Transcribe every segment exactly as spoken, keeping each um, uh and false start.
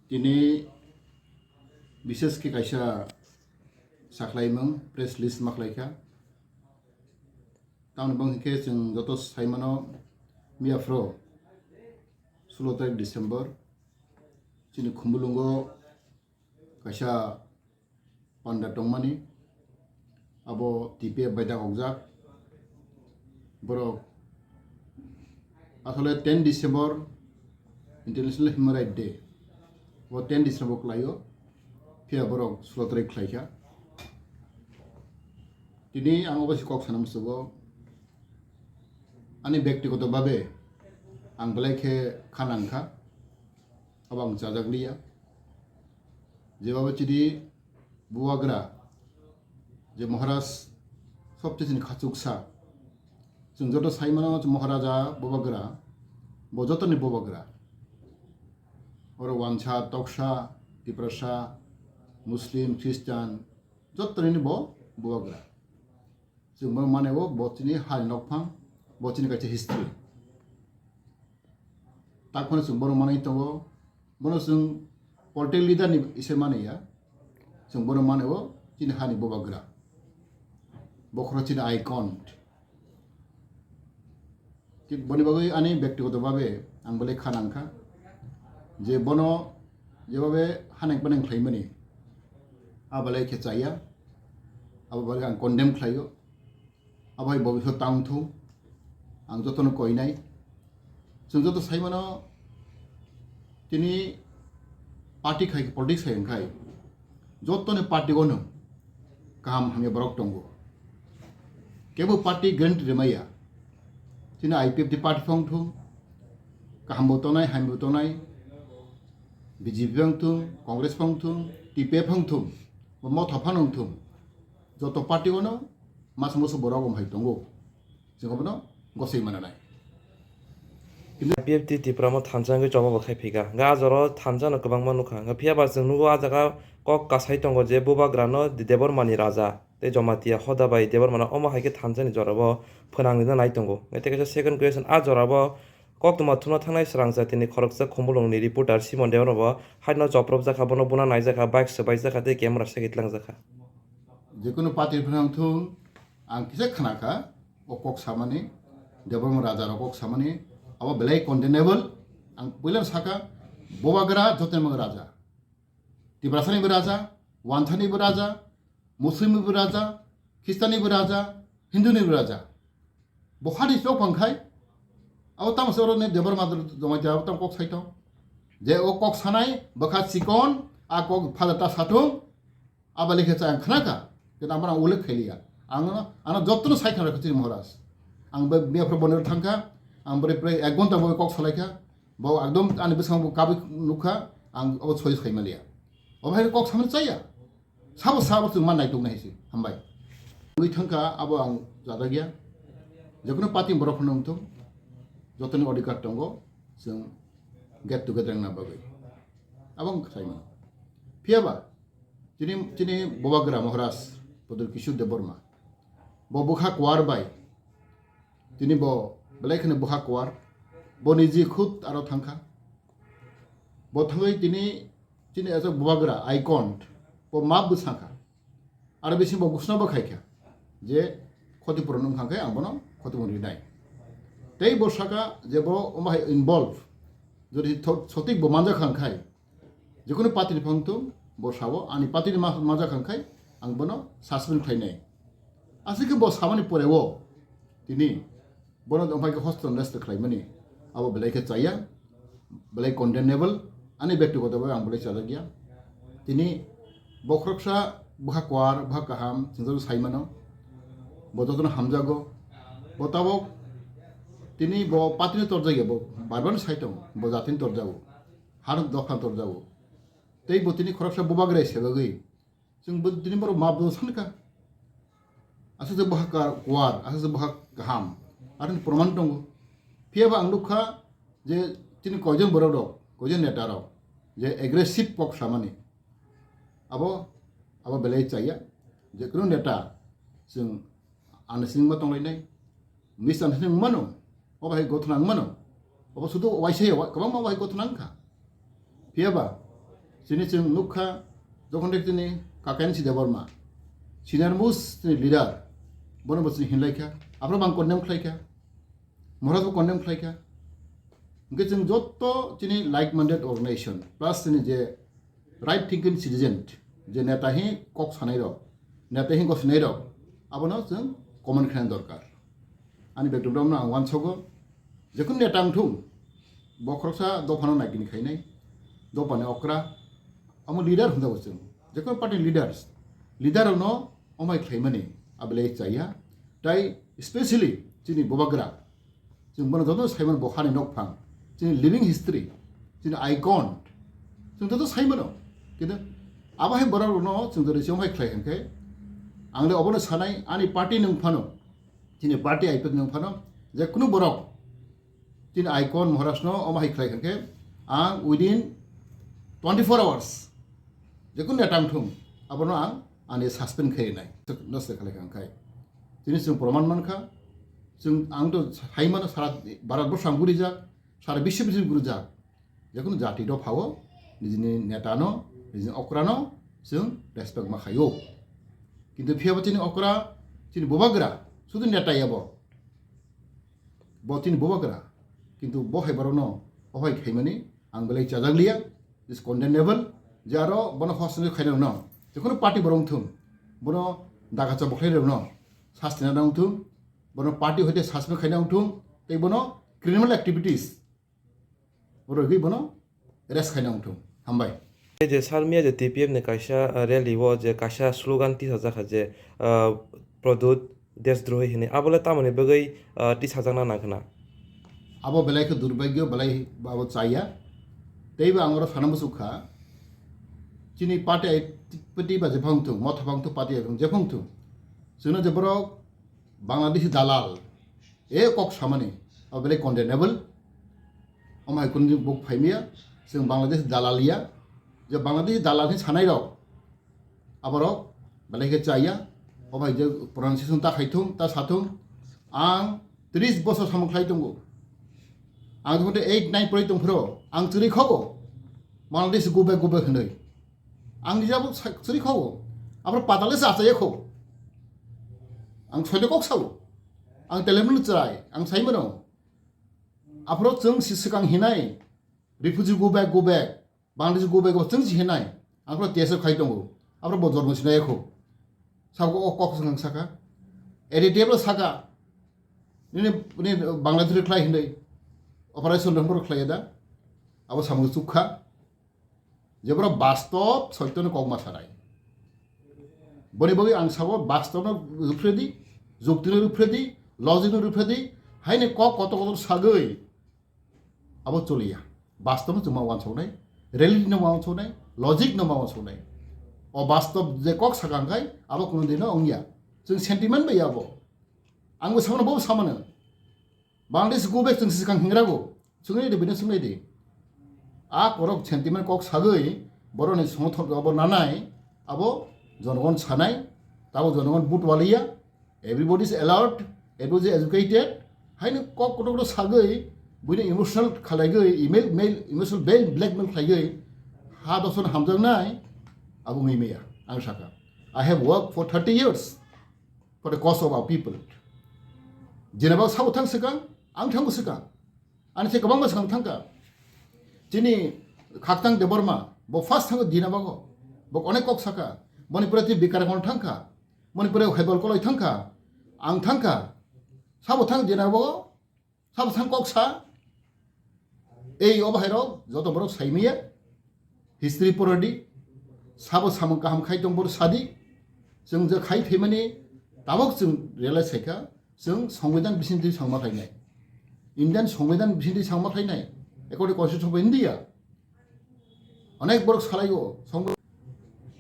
Tini bises khe kaisa sakhlaimung press release ma khlaikha. Tamoni bwng hinkhe chwng joto saimano miyaphro sulo tarik December chini Khumulwngo kaisa panda tongmani, abo T P F bai dakhokjak. Borok asole ten December International Human Rights Day, bo ten December khlaio, phiya borok sulo tarik khlaikha. Tini ang obo se kok sana musugo, ani bektigoto babe ang belai khe kha nangkha. Abo ang chajak liya. Jebabo chidi bubagra, je Maharaj sobchesini khachuksa. Chwng joto saimano Maharaja bubagra, bo jotoni bubagra. Oro Wansa, Toksa, Tiprasa, Muslim, Christian, jotoni bo bubagra. Chwng bono mane o bo chini hani nokphang, bo chini kaisa history. Takhwno chwng bono manwi tongo, bono chwng political leader ni ise mani ya, chwng bono mane o chini hani bubagra, bokhoro chini icon. Thik boni bagwi ani bektigoto babe ang belai kha nangkha je bono jebabe haneng paneng khlaimani, a belai khe chaya, abo belai ang condemn khlaio. Abo hai bobiswt tang thung, ang jotono koinai. Chwng joto saimano tini party khai, politics khai wngkhai, jotoni party o no kaham hamya borok tongo. Kebo party guarantee rwmaya. Tini I P F T party phang thung, kaham bo tonai, hamya bo tonai, B J P phang thung, Congress phang thung, T P F phang thung, bo motha phano wng thung, joto party o no masa musu borok wng hai tongo. Chwng abono gosoi mananai. I P F T Tipra mo thansa wngwi choba bo khai phika. Hwnkhe a jora o thansa no kwbangma nukha. Hwnkhe phiya ba chwng nugo a jaga kok kasai tongo je bubagra no Debbarma ni raja tei Jamatia hoda bai Debbarma no omo hai khe thansa ni jora bo phwnang rina nai tongo. Hwnkhe tei kaisa second question, a jora bo koktwma thumna thangnai swrang jatini khoroksa Khumulwng ni reporter Simon Debbarma bo hai no choprop jakha, bono buna nai jakha, bike swbai jakha tei camera sagi tlang jakha. Jekunu party phano wng thung, ang kisa khna kha, o kok samani, Debbarma raja rok kok samani, abo belai condemnable. Ang puila saka, bubagra jotoni mung raja. Tiprasani bo raja, Wanthani bo raja, Muslim bo raja, Christian ni bo raja, Hindu ni bo raja. Bo hadi chok pang khai, abo tamo se oro ne Debbarma Jamatia abo tamo kok sai tong. Je o kok sanai, bwkha chikon, a kok phada ta satung, Abo lekha cha ang khna kha, kintu amar ang ullekh khailiya. Ang ano, ano jotono sai khna kha chini Maharaj. Ang bai miya phro bonero thangkha, ang bore pre ek ghonta bo kok salai kha, bo ekdom ani bwskango bo kabwi nukha, ang abo soi sai maliya. Obo hai kok samani chaya. Sabo sabo chwng man naituk nai si, hambai. Wi thangkha abo ang jadagya. Jekunu party borok phano wngthung, jotoni odhikar tongo, chwng get together wngna bagwi. Abo ang sai mano. Phiya ba, Chini, chini bubagra Maharaj Pradyut Kishore Debbarma. Bo bwkha kuar bai. Tini bo belai kheno bwkha kuar. Bo niji khud aro thangkha. Bo thangwi tini chini aswk bubagra icon. Bo map bwsakha. Aro bising bo ghosna bo khaikha. Je khoti puron wngkha khe ang bono khoti puron rinai. Tei bo saka je bo omo hai involve. Jodi tho-, sotik bo manjakha khe Jekunu party ni phang thung, bo sao, ani party ni ma-, majak hwn khai, ang bono suspend khlainai. Aswk khe bo samani pore o, tini bono wngpai khe hostel arrest khlaimani, abo belai khe chaya, belai condemnable, ani bektigoto bai ang belai chajak ya. Tini bo khoroksa bwkha kwar, bwkha kaham, chwng joto sai mano, bo jotono hamjago, bo tabok tini bo party ni torjak ya, bo bar bar sai tongo, bo jatini torjago. Har dopha torjago. Tei bo tini khoroksa bubagra sebagwi. Chwng bo tini borok map bo sankha. Aswk je boha ka-, kuar, aswk je boha kaham. Aroni proman tongo. Phiya ba ang nukha je tini koijon borok rok, koijon neta rok je aggressive kok samani. Abo, abo belai chaya. Je kuno neta chwng Understanding ma tonglainai. Misunderstanding wngmano. Obo hai gothona wngmano. Obo sudu waisa ya, kwbangma obo hai gothona wngkha. Phiya ba, Chini chwng nukha, jokhon de chini Kakansi Debbarma, senior most chini leader, bono bo chini hinlaikha, aphro bang condemn khlaikha, Maharaj bo condemn khlaikha. Hwnkhe chwng jotto chini like-minded organization, plus chini je right thinking citizen, je neta hi kok sanai rok, neta hi gosinai rok, abono chwng comment khlaina dorkar. Ani background rokno ang uansogo, jekunu neta wngthung, bo khoroksa dophano naikini khainai, dophani okra, amo leader hwnjago chwng, jekunu party leaders, leader rokno omai khlaimani abelai chaya, tai specially chini bubagra, chwng bono joto saimano bo hani nokphang, chini living history, chini icon, chwng joto saimano. Kintu abo hai borok rokno chwng jodi chong hai khlai hwnkhe, ang le obono sanai, ani party nwng phano, chini party I P F nwng phano, je kunu borok chini icon Maharaj no omo hai khlai hwnkhe, ang within twenty four hours, je kunu neta wngthung, abono ang ani suspend khainai, no se khlai hwnkhe. Chini chwng proman mankha, chwng ang to saimano sara Bharat borsho ang gurijak, sara biswo biswo gurijak. Jekunu jati dophao nijini netano, nijini okrano chwng respect ma khaio. Kintu phiyaba chini okra, chini bubagra, sudu neta yabo. Bo chini bubagra. Kintu bo hai borokno o hai khaimani ang belai chajak liya, is condemnable. Je aro bono hostel khaina rokno, jekunu party borok wngthung, bono daga chobok khlaina rokno sastina nang thung, bono party hoite suspend khaina wngthung, tei bono criminal activities rwgwi bono arrest khaina wngthung. Hambai. Tei je sar miya je T P F ni kaisa, ah, rally o je kaisa slogan tisajak kha je, ah, "Pradyot Deshdrohi" hinwi, abo le tamoni bagwi, ah, tisajakna nang khna? Abo belai khe durbagyo, belai abo chaya. Teibo ang oro sana muchuk kha, chini party, party ba jephang thung, motha phang thung, party jephang thung, chwngno je borok Bangladeshi dalal, e kok samani, abo belai condemnable. Omo hai kunu buk phaimiya, chwng Bangladesh dalal ya, je Bangladesh dalal hin sanai rok, aborok belai khe chaya, obo hai je pronunciation ta khaithung, ta sathung, ang tris bosor samung khlai tongo. Ang jokhon eight nine pori tongphro, ang chwrwi khogo, Bangladesh go back, go back hinwi. Ang nijabo sa-, chwrwi kho. Aphro patale sa achaiya kho. Ang soide kok sao. Ang telemnu chwrai, ang saimano. Aphro chwng si swkang hinai, refugee go back, go back, Bangladesh go back, go back, chwng si hinai. Aphro T S F khai tongo. Aphro bo jormo sinai kho. Sabo o kok swkang saka. Edi table saka. Nini, nini Bangladesh khlai hinai. Operation rambor khlai da. Abo samung chukha. Je borok bastob soitoni kok ma sanai. Boni bagwi ang sabo bastobno rwphredi, juktino rwphredi, logicno rwphredi, haini kok kotor kotor sagwi abo choliya. Bastobno chwng ma uansuknai, reality no ma uansuknai, logic no ma uansuknai. O bastob je kok sakang khai abo kuno dino wngya. Chwng sentiment bai abo. Ang bo samano, bo samano. Bangladesh go back chwng swkang hingrago. Swngwi de, bini swngwi de. A korok sentiment kok sagwi, boroni songthok abo nanai, abo jonogon sanai, tabo jonogon but waliya, everybody is alert, everybody is educated, haino kok kotor kotor sagwi, buino emotional khalaigwi, email, mail, emotional bail, blackmail khlaigwi, ha doson hamjaknai, abo wngwi maya, ang saka. I have worked for thirty years for the cause of our people. Jenaba sabo thang swkang, ang thango swkang. Ani se kwbangma swkang thangkha. Chini Khaktang Debbarma, bo first thango Dinabago. Bo onek kok saka. Manipura ti Bikarakon thangkha. Manipura Haibal Koloi thangkha. Ang thangkha. Sabo thang Dinabago. Sabo thang kok sa, ei obo hai rok joto borok saimaya, history poradi, sabo samung kaham khai tong bor sadi, chwng je khai phaimani tabok chwng realize khaikha, chwng Songbidan bisingtwi sangma khainai, Indian Songbidan bisingtwi sangma khainai, according to Constitution of India. Onek borok salai o, song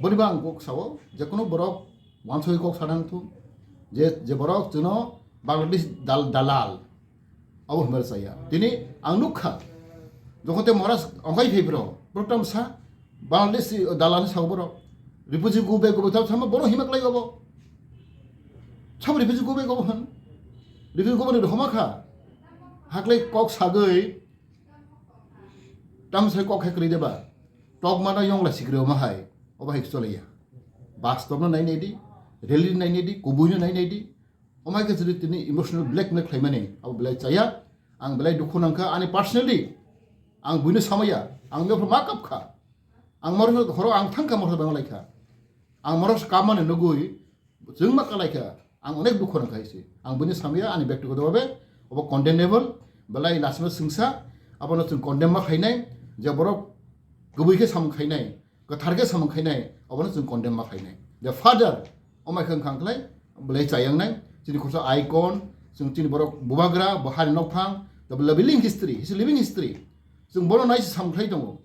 boni bang kok sao, je kono borok wansoi kok sanang thung, je, je borok chwngno Bangladesh dal-, dalal, abo hwnba chaya. Tini ang nukha, jokhon te Maharaj ongkai phai bro, program sa, Bangladesh dalal sao borok, refugee go back, go back, sama borok hima klai obo. Sabo refugee go back obo hwn, refugee go back homa kha, haklai kok sagwi, Tamo sai kok hai kwrwi de ba? Tokmano yongla sikri omo hai, obo hai chole ya. Bastobno nai nai di, rally nai nai di, kubuino nai nai di. Omo hai khe chwri tini emotional blackmail khlaimani abo belai chaya. Ang belai dukhu nangkha ani personally. Ang buino samaya, ang bepro ma kapkha. Ang moro horo ang thangkha moro bang laikha. Ang moro kamani nugui chwng ma kalaikha, ang onek dukhu nangkha isi. Ang buino samaya ani bektigoto babe, obo condemnable, belai lasima singsa, abono chwng condemn ma khainai, je borok kubui khe samung khainai, kwthar khe samung khainai, obono chwng condemn ma khainai. The father, omai khang khang khlai, belai chayangnai, chini khorsa icon, chwng chini borok bubagra, bo hani nokphang, the living history, his living history. Chwng bono naisi samung khlai tongo.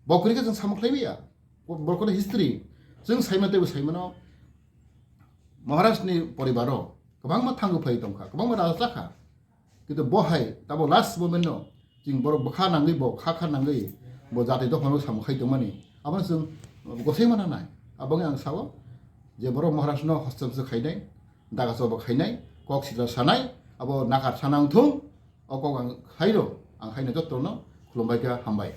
Bo kwrwi khe chwng samung khlai maya. Bo-, borokni history. Chwng saimano teibo saimano Maharajni poribaro kwbangma thango phai tongkha, kwbangma raja chakha. Kintu bo hai tabo last moment no chwng borok bwkha nangwi bo kha kha nangwi bo jati dophano samung khai tongmani. Abono chwng gosai mana nai. Aboni ang sao je borok Maharajno hostel se khainai, daga choba khainai, kok sitra sanai, abo nakar sana wngthung, o kok ang khairo, ang khaina jotono khulumbai kha, hambai.